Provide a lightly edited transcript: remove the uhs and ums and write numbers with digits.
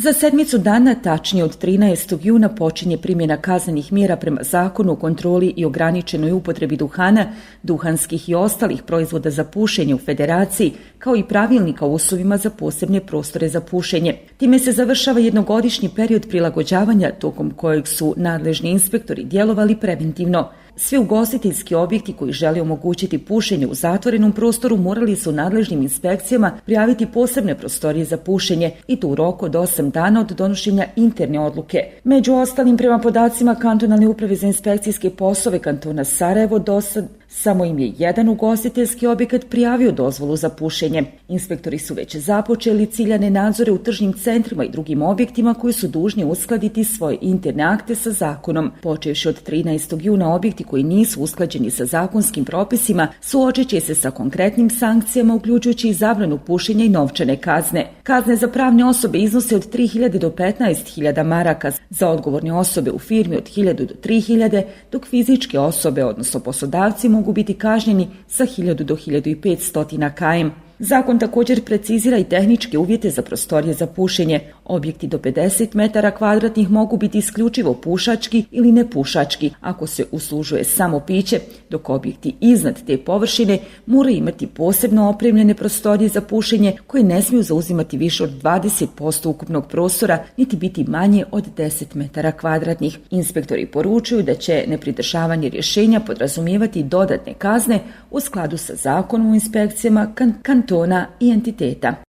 Za sedmicu dana, tačnije od 13. juna, počinje primjena kaznenih mjera prema Zakonu o kontroli i ograničenoj upotrebi duhana, duhanskih i ostalih proizvoda za pušenje u Federaciji, kao i pravilnika o uslovima za posebne prostore za pušenje. Time se završava jednogodišnji period prilagođavanja tokom kojeg su nadležni inspektori djelovali preventivno. Svi ugostiteljski objekti koji žele omogućiti pušenje u zatvorenom prostoru morali su nadležnim inspekcijama prijaviti posebne prostorije za pušenje i to u roku od 8 dana od donošenja interne odluke. Među ostalim, prema podacima Kantonalne uprave za inspekcijske poslove kantona Sarajevo, dosad samo im je jedan ugostiteljski objekat prijavio dozvolu za pušenje. Inspektori su već započeli ciljane nadzore u tržnim centrima i drugim objektima koji su dužni uskladiti svoje interne akte sa zakonom. Počevši od 13. juna objekti koji nisu usklađeni sa zakonskim propisima suočit će se sa konkretnim sankcijama, uključujući i zabranu pušenja i novčane kazne. Kazne za pravne osobe iznose od 3.000 do 15.000 maraka, za odgovorne osobe u firmi od 1.000 do 3.000, dok fizičke osobe, odnosno poslodavci, mogu biti kažnjeni sa 1.000 do 1.500 km. Zakon također precizira i tehničke uvjete za prostorije za pušenje. Objekti do 50 metara kvadratnih mogu biti isključivo pušački ili nepušački ako se uslužuje samo piće, dok objekti iznad te površine moraju imati posebno opremljene prostorije za pušenje koje ne smiju zauzimati više od 20% ukupnog prostora niti biti manje od 10 metara kvadratnih. Inspektori poručuju da će nepridržavanje rješenja podrazumijevati dodatne kazne u skladu sa Zakonom o inspekcijama kantona i entiteta.